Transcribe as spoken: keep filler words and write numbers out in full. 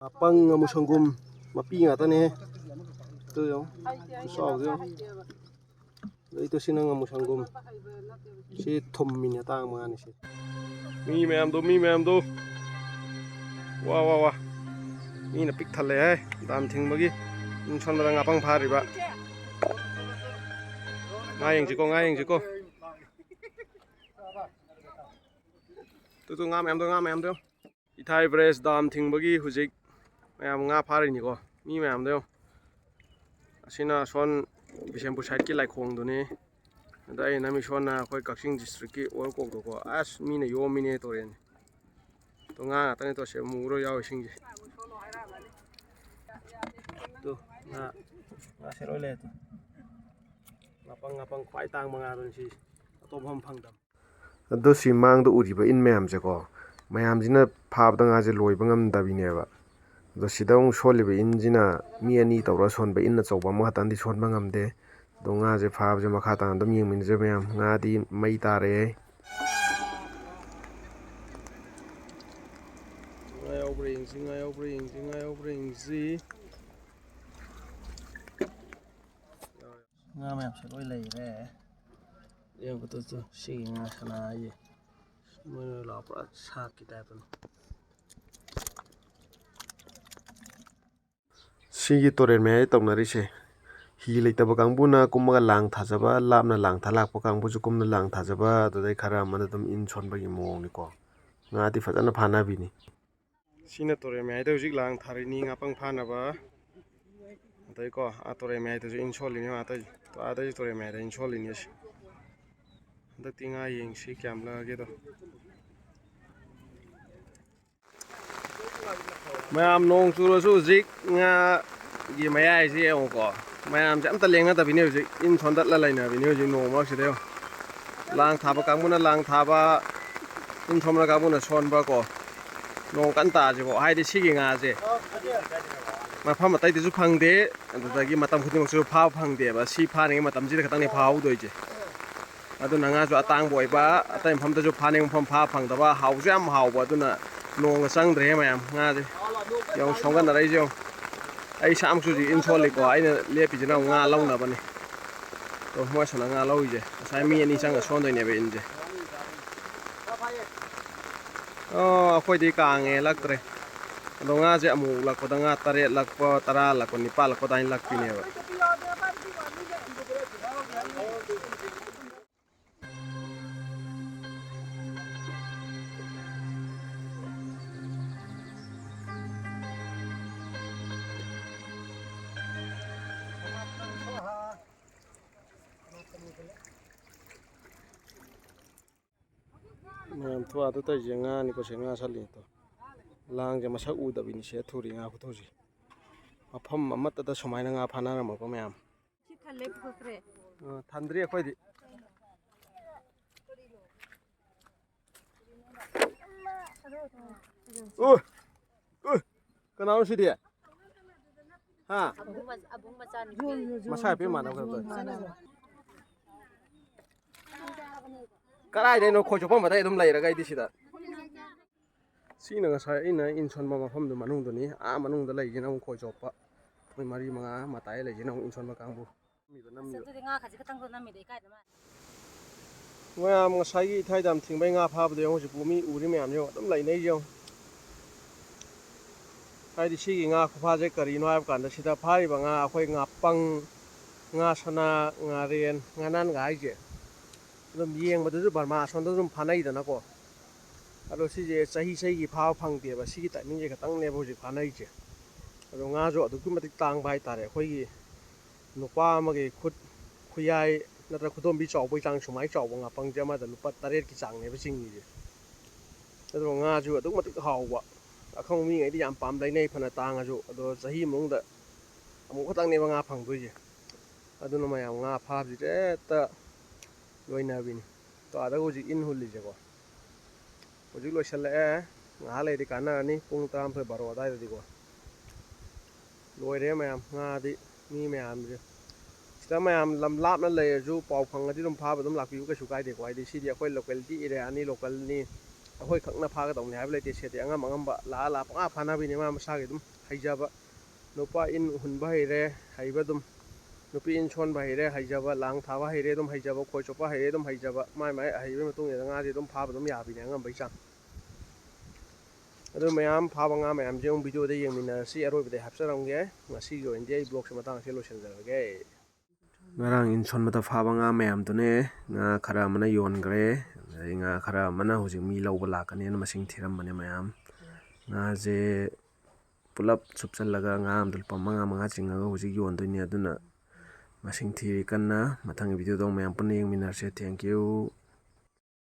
ꯉꯥꯄꯪ ꯑꯃꯨꯛ ꯁꯪꯒꯣꯝ ꯃꯄꯤ ꯉꯥꯛꯇꯅꯦ꯫ ꯑꯗꯨ ꯌꯦꯡꯉꯣ, ꯈꯨꯆꯥꯎꯗꯣ ꯌꯦꯡꯉꯣ꯫ ꯑꯗꯩ ꯇꯣ ꯁꯤꯅ ꯉꯥꯃꯨ ꯁꯪꯒꯣꯝ꯫ ꯁꯤ ꯊꯨꯝꯃꯤꯅꯦ, ꯑꯇꯥꯡꯕ ꯉꯥꯅꯤ ꯁꯤ꯫ ꯃꯤ ꯃꯌꯥꯝꯗꯣ, ꯃꯤ ꯃꯌꯥꯝꯗꯣ꯫ ꯋꯥ, ꯋꯥ, ꯋꯥ꯫ ꯃꯤꯅ ꯄꯤꯛ ꯊꯜꯂꯦꯍꯦ꯫ ꯗꯥꯝ ꯊꯤꯡꯕꯒꯤ꯫ ꯁꯣꯝꯗꯅ ꯉꯥꯄꯪ ꯐꯥꯔꯤꯕ꯫ ꯉꯥ ꯌꯦꯡꯁꯤꯀꯣ, ꯉꯥ ꯌꯦꯡꯁꯤꯀꯣ꯫ ꯇꯨ, ꯇꯨ, ꯉꯥ ꯃꯌꯥꯝꯗꯣ, ꯉꯥ ꯃꯌꯥꯝꯗꯣ꯫ ꯏꯊꯥꯏ ꯕ꯭ꯔꯦꯖ ꯗꯥꯝ ꯊꯤꯡꯕꯒꯤ ꯍꯧꯖꯤꯛ ꯃꯌꯥꯝ ꯉꯥ ꯐꯥꯔꯤꯅꯤꯀꯣ, ꯃꯤ ꯃꯌꯥꯝꯗꯣ ꯌꯦꯡꯉꯣ꯫ ꯑꯁꯤꯅ ꯑꯁꯣꯟ ꯕꯤꯁꯦꯝꯄꯨꯔ ꯁꯥꯏꯠꯀꯤ ꯂꯥꯏꯈꯣꯡꯗꯨꯅꯤ꯫ ꯑꯗ ꯑꯩꯅ ꯅꯝꯃꯤ ꯁꯣꯟꯅ ꯑꯩꯈꯣꯏ ꯀꯛꯆꯤꯡ ꯗꯤꯁꯇ꯭ꯔꯤꯛꯀꯤ ꯑꯣꯏꯔꯀꯣꯛꯇꯀꯣ꯫ ꯑꯁ, ꯃꯤꯅ ꯌꯣꯝꯃꯤꯅꯦ ꯇꯨꯔꯦꯟꯁꯦ꯫ ꯇꯣ, ꯉꯥ ꯉꯥꯛꯇꯅꯦ ꯇꯣ, ꯁꯦ ꯃꯨꯔ ꯌꯥꯎ ꯏꯁꯤꯡꯁꯦ꯫ ꯇꯨ, ꯉꯥ, ꯉꯥꯁꯦ ꯂꯣꯏ ꯂꯩꯔꯦ ꯇꯨ꯫ ꯉꯥꯄꯪ, ꯉꯥꯄꯪ ꯈ꯭ꯋꯥꯏ ꯇꯥꯡꯕ ꯉꯥꯗꯨꯅꯤ ꯁꯤꯁꯦ꯫ ꯑꯇꯣꯞꯄ ꯑꯃ ꯐꯪꯗꯕ꯫ ꯑꯗꯣ ꯁꯤ ꯃꯥꯡꯗ ꯎꯔꯤꯕ ꯏꯟ ꯃꯌꯥꯝꯁꯦꯀꯣ, ꯃꯌꯥꯝꯁꯤꯅ ꯐꯥꯕꯗ ꯉꯥꯁꯦ ꯂꯣꯏꯕ ꯉꯝꯗꯕꯤꯅꯦꯕ꯫ ꯑꯗꯣ ꯁꯤꯗ ꯑꯃꯨꯛ ꯁꯣꯜꯂꯤꯕ ꯏꯟꯁꯤꯅ ꯃꯤ ꯑꯅꯤ ꯇꯧꯔꯒ ꯁꯣꯟꯕ, ꯏꯟ ꯑꯆꯧꯕ ꯑꯃꯈꯛꯇꯪꯗꯤ ꯁꯣꯟꯕ ꯉꯝꯗꯦ꯫ ꯑꯗꯣ ꯉꯥꯁꯦ ꯐꯥꯕꯁꯦ ꯃꯈꯥ ꯇꯥꯅ ꯑꯗꯨꯝ ꯌꯦꯡꯃꯤꯟꯅꯁꯦ ꯃꯌꯥꯝ꯫ ꯉꯥꯗꯤ ꯃꯩ ꯇꯥꯔꯦ꯫ ꯉꯥ ꯌꯥꯎꯕ꯭ꯔꯥ ꯌꯦꯡꯁꯤ, ꯉꯥ ꯌꯥꯎꯕ꯭ꯔꯥ ꯌꯦꯡꯁꯤ, ꯉꯥ ꯌꯥꯎꯕ꯭ꯔꯥ ꯌꯦꯡꯁꯤ꯫ ꯉꯥ ꯃꯌꯥꯝꯁꯦ ꯂꯣꯏ ꯂꯩꯔꯦ꯫ ꯌꯦꯡꯕꯗꯁꯨ ꯁꯤꯒꯤ ꯉꯥ ꯁꯅꯥ ꯍꯥꯏꯁꯦ ꯃꯣꯏ ꯂꯣꯏ ꯂꯥꯎ ꯄꯨꯔꯥ ꯁꯥꯛꯀꯤ ꯇꯥꯏꯞꯇꯅꯤ꯫ ꯁꯤꯒꯤ ꯇꯨꯔꯦꯜ ꯃꯌꯥꯏ ꯇꯧꯅꯔꯤꯁꯦ, ꯍꯤ ꯂꯩꯇꯕ ꯀꯥꯡꯕꯨꯅ ꯀꯨꯝꯃꯒ ꯂꯥꯡ ꯊꯥꯖꯕ, ꯂꯥꯞꯅ ꯂꯥꯡ ꯊꯥ ꯂꯥꯛꯄ ꯀꯥꯡꯕꯨꯁꯨ ꯀꯨꯝꯅ ꯂꯥꯡ ꯊꯥꯖꯕ, ꯑꯗꯨꯗꯩ ꯈꯔ ꯑꯃꯅ ꯑꯗꯨꯝ ꯏꯟ ꯁꯣꯟꯕꯒꯤ ꯃꯑꯣꯡꯅꯤꯀꯣ꯫ ꯉꯥꯗꯤ ꯐꯖꯅ ꯐꯥꯅꯕꯤꯅꯤ꯫ ꯁꯤꯅ ꯇꯨꯔꯦꯜ ꯃꯌꯥꯏꯗ ꯍꯧꯖꯤꯛ ꯂꯥꯡ ꯊꯥꯔꯤꯅꯤ ꯉꯥꯄꯪ ꯐꯥꯅꯕ꯫ ꯑꯗꯩꯀꯣ, ꯑꯥ ꯇꯨꯔꯦꯜ ꯃꯌꯥꯏꯗꯁꯨ ꯏꯟ ꯁꯣꯜꯂꯤꯅꯤ, ꯑꯥꯗꯩ, ꯑꯥꯗꯩꯁꯨ ꯇꯨꯔꯦꯜ ꯃꯌꯥꯏꯗ ꯏꯟ ꯁꯣꯜꯂꯤꯅꯤ ꯑꯁꯤ꯫ ꯍꯟꯗꯛꯇꯤ ꯉꯥ ꯌꯦꯡꯁꯤ ꯀꯌꯥꯝ ꯂꯥꯛꯑꯒꯦꯗꯣ꯫ ꯃꯌꯥꯝ, ꯅꯣꯡ ꯆꯨꯔꯁꯨ ꯍꯧꯖꯤꯛ ꯉꯥꯒꯤ ꯃꯌꯥꯏꯁꯤ ꯌꯦꯡꯉꯨꯀꯣ, ꯃꯌꯥꯝꯁꯦ ꯑꯝꯇ ꯂꯦꯡꯅꯗꯕꯤꯅꯤ ꯍꯧꯖꯤꯛ, ꯏꯟ ꯁꯣꯟꯗꯠꯂ ꯂꯩꯅꯕꯤꯅꯤ ꯍꯧꯖꯤꯛ ꯅꯣꯡ ꯃꯔꯛꯁꯤꯗ ꯌꯦꯡꯉꯨ꯫ ꯂꯥꯡ ꯊꯥꯕ ꯀꯥꯡꯕꯨꯅ ꯂꯥꯡ ꯊꯥꯕ, ꯏꯟ ꯁꯣꯟꯕ ꯀꯥꯡꯕꯨꯅ ꯁꯣꯟꯕ ꯀꯣ, ꯅꯣꯡ ꯀꯟꯅ ꯇꯥꯁꯤꯀꯣ, ꯍꯥꯏꯗꯤ ꯁꯤꯒꯤ ꯉꯥꯁꯦ ꯃꯐꯝ ꯑꯇꯩꯗꯁꯨ ꯐꯪꯗꯦ, ꯑꯗꯨꯗꯒꯤ ꯃꯇꯝ ꯈꯨꯗꯤꯡꯃꯛꯁꯨ ꯐꯥꯕ ꯐꯪꯗꯦꯕ, ꯁꯤ ꯐꯥꯔꯤꯉꯩ ꯃꯇꯝꯁꯤꯗ ꯈꯛꯇꯪꯅꯤ ꯐꯥꯍꯧꯗꯣꯏꯁꯦ꯫ ꯑꯗꯨꯅ ꯉꯥꯁꯨ ꯑꯇꯥꯡꯕ ꯑꯣꯏꯕ, ꯑꯇꯩ ꯃꯐꯝꯗꯁꯨ ꯐꯥꯅꯤꯡꯕ ꯃꯐꯝ ꯐꯥ ꯐꯪꯗꯕ, ꯍꯥꯎꯁꯨ ꯌꯥꯝ ꯍꯥꯎꯕ, ꯑꯗꯨꯅ ꯅꯣꯡꯒ ꯆꯪꯗ꯭ꯔꯦꯍꯦ ꯃꯌꯥꯝ ꯉꯥꯁꯦ꯫ ꯌꯦꯡꯉꯨ, ꯁꯣꯝꯒꯟꯅꯔꯛꯏꯁꯦ ꯌꯦꯡꯉꯨ꯫ ꯑꯩ ꯏꯁꯥꯃꯛꯁꯨ ꯍꯧꯖꯤꯛ ꯏꯟ ꯁꯣꯜꯂꯤꯀꯣ꯫ ꯑꯩꯅ ꯂꯦꯞꯄꯤꯁꯤꯅ ꯑꯃꯨꯛ ꯉꯥ ꯂꯧꯅꯕꯅꯤ꯫ ꯑꯗꯣ ꯃꯣꯏ ꯑꯁꯣꯝꯗ ꯉꯥ ꯂꯧꯔꯤꯁꯦ꯫ ꯉꯁꯥꯏ ꯃꯤ ꯑꯅꯤ ꯆꯪꯉ ꯁꯣꯟꯗꯣꯏꯅꯦꯕ ꯏꯟꯁꯦ꯫ ꯑꯣ, ꯑꯩꯈꯣꯏꯗꯤ ꯀꯥꯡꯉꯦ ꯂꯛꯇ꯭ꯔꯦ꯫ ꯑꯗꯣ ꯉꯥꯁꯦ ꯑꯃꯨꯛ ꯂꯛꯄꯗ ꯉꯥ ꯇꯔꯦꯠ ꯂꯛꯄ, ꯇꯔꯥ ꯂꯛꯄ, ꯅꯤꯄꯥꯜ ꯂꯛꯄ ꯑꯗꯨꯃꯥꯏꯅ ꯂꯛꯄꯤꯅꯦꯕ꯫ ꯃꯌꯥꯝ ꯊꯨꯋꯥꯗ ꯇꯧꯔꯤꯁꯦ ꯉꯥꯅꯤꯀꯣ, ꯁꯦ ꯉꯥ ꯁꯠꯂꯤꯗꯣ꯫ ꯂꯥꯡꯁꯦ ꯃꯁꯛ ꯎꯗꯕꯤꯅꯤ ꯁꯦ ꯊꯨꯔꯤ ꯉꯥ ꯈꯨꯊꯨꯁꯦ꯫ ꯃꯐꯝ ꯑꯃꯠꯇꯗ ꯁꯨꯃꯥꯏꯅ ꯉꯥ ꯐꯥꯅꯔꯝꯃꯕ ꯃꯌꯥꯝ꯫ ꯁꯤ ꯊꯜꯂꯦ, ꯄꯨꯈꯠꯈ꯭ꯔꯦ꯫ ꯑ, ꯊꯟꯗ꯭ꯔꯤ ꯑꯩꯈꯣꯏꯗꯤ꯫ ꯎ! ꯎ! ꯀꯅꯥꯅꯣ ꯁꯤꯗꯤ? ꯍꯥ? ꯑꯕꯨꯡ ꯃꯆꯥ, ꯑꯕꯨꯡ ꯃꯆꯥꯅꯨꯄꯤ꯫ ꯃꯁꯥ ꯍꯥꯏꯐꯦꯠ ꯃꯥꯟꯅꯕ ꯀꯩꯅꯣ ꯇꯧꯋꯦ꯫ ꯀꯗꯥꯏꯗꯩꯅꯣ ꯈꯣꯏ ꯆꯣꯞꯐꯝ ꯃꯇꯥꯏ ꯑꯗꯨꯝ ꯂꯩꯔꯒ ꯑꯩꯗꯤ ꯁꯤꯗ꯫ ꯁꯤꯅ ꯉꯁꯥꯏ ꯑꯩꯅ ꯏꯟ ꯁꯣꯟꯕ ꯃꯐꯝꯗꯨ ꯃꯅꯨꯡꯗꯨꯅꯤ꯫ ꯑꯥ ꯃꯅꯨꯡꯗ ꯂꯩꯁꯤꯅ ꯑꯃꯨꯛ ꯈꯣꯏ ꯆꯣꯞꯄ꯫ ꯃꯣꯏ ꯃꯔꯤ ꯃꯉꯥ ꯃꯇꯥꯏ ꯂꯩꯁꯤꯅ ꯑꯃꯨꯛ ꯏꯟ ꯁꯣꯟꯕ ꯀꯥꯡꯕꯨ꯫ ꯅꯝꯃꯤꯕ, ꯑꯁ, ꯅꯝꯃꯤꯕ꯫ ꯑꯗꯨꯗꯤ ꯉꯥ ꯈꯖꯤꯛ ꯈꯛꯇꯪꯗꯣ ꯅꯝꯃꯤꯗꯣ ꯏꯀꯥꯏꯗ ꯃꯥꯜꯂꯦ꯫ ꯃꯌꯥꯝ ꯉꯁꯥꯏꯒꯤ ꯏꯊꯥꯏꯗꯥꯝ ꯊꯤꯡꯕꯩ ꯉꯥ ꯐꯥꯕꯗꯣ ꯌꯦꯡꯉꯨ, ꯍꯧꯖꯤꯛꯄꯨ ꯃꯤ ꯎꯔꯤ ꯃꯌꯥꯝꯁꯦ ꯌꯦꯡꯉꯨ, ꯑꯗꯨꯝ ꯂꯩꯅꯩꯁꯦ ꯌꯦꯡꯉꯨ꯫ ꯍꯥꯏꯗꯤ ꯁꯤꯒꯤ ꯉꯥ ꯈꯨꯐꯥꯁꯦ ꯀꯔꯤꯅꯣ ꯍꯥꯏꯕ ꯀꯥꯟꯗ ꯁꯤꯗ ꯐꯥꯔꯤꯕ ꯉꯥ ꯑꯩꯈꯣꯏ ꯉꯥꯄꯪ, ꯉꯥ ꯁꯅꯥ, ꯉꯥꯔꯦꯟ, ꯉꯥꯅꯥꯟꯒ ꯍꯥꯏꯁꯦ ꯑꯗꯨꯝ ꯌꯦꯡꯕꯗꯁꯨ ꯕꯔꯃꯥ ꯑꯁꯣꯝꯗꯁꯨ ꯑꯗꯨꯝ ꯐꯥꯅꯩꯗꯅꯀꯣ꯫ ꯑꯗꯣ ꯁꯤꯁꯦ ꯆꯍꯤ ꯆꯍꯤꯒꯤ ꯐꯥꯕ ꯐꯪꯗꯦꯕ, ꯁꯤꯒꯤ ꯇꯥꯏꯃꯤꯡꯁꯦ ꯈꯛꯇꯪꯅꯦꯕ ꯍꯧꯖꯤꯛ ꯐꯥꯅꯔꯤꯁꯦ꯫ ꯑꯗꯣ ꯉꯥꯁꯨ ꯑꯗꯨꯛꯀꯤ ꯃꯇꯤꯛ ꯇꯥꯡꯕ ꯍꯥꯏꯇꯥꯔꯦ꯫ ꯑꯩꯈꯣꯏꯒꯤ ꯅꯨꯄꯥ ꯑꯃꯒꯤ ꯈꯨꯠ ꯈꯨꯌꯥꯏ ꯅꯠꯇ꯭ꯔꯒ ꯈꯨꯗꯣꯝꯕꯤ ꯆꯥꯎꯕꯒꯤ ꯆꯥꯡ, ꯁꯨꯃꯥꯏꯅ ꯆꯥꯎꯕ ꯉꯥꯄꯪꯁꯦ ꯑꯃꯗ ꯂꯨꯄꯥ ꯇꯔꯦꯠꯀꯤ ꯆꯥꯡꯅꯦꯕ ꯆꯤꯡꯉꯤꯁꯦ꯫ ꯑꯗꯨꯒ ꯉꯥꯁꯨ ꯑꯗꯨꯛꯀꯤ ꯃꯇꯤꯛ ꯍꯥꯎꯕ, ꯑꯈꯪꯕ ꯃꯤꯉꯩꯗꯤ ꯌꯥꯝ ꯄꯥꯝ ꯂꯩꯅꯩ, ꯐꯅ ꯇꯥꯡꯉꯁꯨ꯫ ꯑꯗꯣ ꯆꯍꯤ ꯃꯅꯨꯡꯗ ꯑꯃꯨꯛ ꯈꯛꯇꯪꯅꯦꯕ ꯉꯥ ꯐꯪꯗꯣꯏꯁꯦ꯫ ꯑꯗꯨꯅ ꯃꯌꯥꯝ ꯉꯥ ꯐꯥꯕꯁꯤꯗ ꯍꯦꯛꯇ ꯂꯣꯏꯅꯕꯤꯅꯤ꯫ ꯇꯣ, ꯑꯥꯗꯒ ꯍꯧꯖꯤꯛ ꯏꯟ ꯍꯨꯜꯂꯤꯁꯦꯀꯣ, ꯍꯧꯖꯤꯛ ꯂꯣꯏꯁꯤꯜꯂꯛꯑꯦ꯫ ꯉꯥꯏꯍꯥꯛ ꯂꯩꯔꯗꯤ ꯀꯥꯟꯅꯔꯅꯤ, ꯄꯨꯡ ꯇꯔꯥꯃꯥꯊꯣꯏ ꯕꯥꯔꯣ ꯑꯗꯨꯋꯥꯏꯗꯗꯤꯀꯣ꯫ ꯂꯣꯏꯔꯦ ꯃꯌꯥꯝ, ꯉꯥꯗꯤ ꯃꯤ ꯃꯌꯥꯝꯁꯦ꯫ ꯁꯤꯗ ꯃꯌꯥꯝ ꯂꯝ ꯂꯥꯞꯅ ꯂꯩꯔꯁꯨ ꯄꯥꯎ ꯐꯪꯉꯗꯤ ꯑꯗꯨꯝ ꯐꯥꯕ ꯑꯗꯨꯝ ꯂꯥꯛꯄꯤꯌꯨ, ꯀꯩꯁꯨ ꯀꯥꯏꯗꯦꯀꯣ꯫ ꯍꯥꯏꯗꯤ ꯁꯤꯗꯤ ꯑꯩꯈꯣꯏ ꯂꯣꯀꯦꯂꯤꯇꯤ ꯑꯦꯔꯤꯌꯥꯅꯤ, ꯂꯣꯀꯦꯜꯅꯤ꯫ ꯑꯩꯈꯣꯏ ꯈꯛꯅ ꯐꯥꯒꯗꯧꯅꯤ ꯍꯥꯏꯕ ꯂꯩꯇꯦ꯫ ꯁꯦꯠꯇꯤ ꯑꯉꯝ ꯑꯉꯝꯕ ꯂꯥꯛꯑ ꯂꯥꯛꯑ ꯄꯪꯐꯥ ꯐꯥꯅꯕꯤꯅꯤ, ꯃꯥ ꯃꯁꯥꯒꯤ ꯑꯗꯨꯝ ꯍꯩꯖꯕ꯫ ꯅꯨꯄꯥ ꯏꯟ ꯍꯨꯟꯕ ꯍꯩꯔꯦ, ꯍꯩꯕ ꯑꯗꯨꯝ꯫ ꯅꯨꯄꯤ ꯏꯟ ꯁꯣꯟꯕ ꯍꯩꯔꯦ, ꯍꯩꯖꯕ꯫ ꯂꯥꯡ ꯊꯥꯕ ꯍꯩꯔꯦ, ꯑꯗꯨꯝ ꯍꯩꯖꯕ꯫ ꯈꯣꯏ ꯆꯣꯞꯄ ꯍꯩꯔꯦ, ꯑꯗꯨꯝ ꯍꯩꯖꯕ꯫ ꯃꯥꯏ ꯃꯥꯏ ꯑꯍꯩꯕꯒꯤ ꯃꯇꯨꯡ ꯏꯟꯅ ꯉꯥꯁꯦ ꯑꯗꯨꯝ ꯐꯥꯕ ꯑꯗꯨꯝ ꯌꯥꯕꯤꯅꯦ ꯑꯉꯝꯕꯩ ꯆꯥꯡ꯫ ꯑꯗꯨ ꯃꯌꯥꯝ ꯐꯥꯕ ꯉꯥ ꯃꯌꯥꯝꯁꯦ ꯑꯃꯨꯛ ꯚꯤꯗꯤꯑꯣꯗ ꯌꯦꯡꯃꯤꯟꯅꯔꯁꯤ꯫ ꯑꯔꯣꯏꯕꯗ ꯑꯩ ꯍꯥꯞꯆꯔꯝꯒꯦ꯫ ꯉꯁꯤꯒꯤ ꯑꯣꯏꯅꯗꯤ ꯑꯩ ꯕ꯭ꯂꯣꯒꯁꯦ ꯃꯇꯥꯡ ꯑꯁꯤꯗ ꯂꯣꯏꯁꯤꯟꯖꯔꯒꯦ꯫ ꯉꯔꯥꯡ ꯏꯟ ꯁꯣꯟꯕꯗ ꯐꯥꯕ ꯉꯥ ꯃꯌꯥꯝꯗꯨꯅꯦ꯫ ꯉꯥ ꯈꯔ ꯑꯃꯅ ꯌꯣꯟꯈ꯭ꯔꯦ, ꯑꯗꯩ ꯉꯥ ꯈꯔ ꯑꯃꯅ ꯍꯧꯖꯤꯛ ꯃꯤ ꯂꯧꯕ ꯂꯥꯛꯀꯅꯦꯅ ꯃꯁꯤꯡ ꯊꯤꯔꯝꯕꯅꯦ ꯃꯌꯥꯝ꯫ ꯉꯥꯁꯦ ꯄꯨꯂꯞ ꯁꯨꯞꯆꯜꯂꯒ ꯉꯥ ꯑꯃꯗ ꯂꯨꯄꯥ ꯃꯉꯥ ꯃꯉꯥ ꯆꯤꯡꯉꯒ ꯍꯧꯖꯤꯛ ꯌꯣꯟꯗꯣꯏꯅꯦ꯫ ꯑꯗꯨꯅ ꯃꯁꯤꯡ ꯊꯤꯔꯤ ꯀꯟꯅ꯫ ꯃꯊꯪꯒꯤ ꯚꯤꯗꯤꯑꯣꯗ ꯑꯃꯨꯛ ꯃꯌꯥꯝ ꯄꯨꯟꯅ ꯌꯦꯡꯃꯤꯟꯅꯔꯁꯦ꯫ Thank you꯫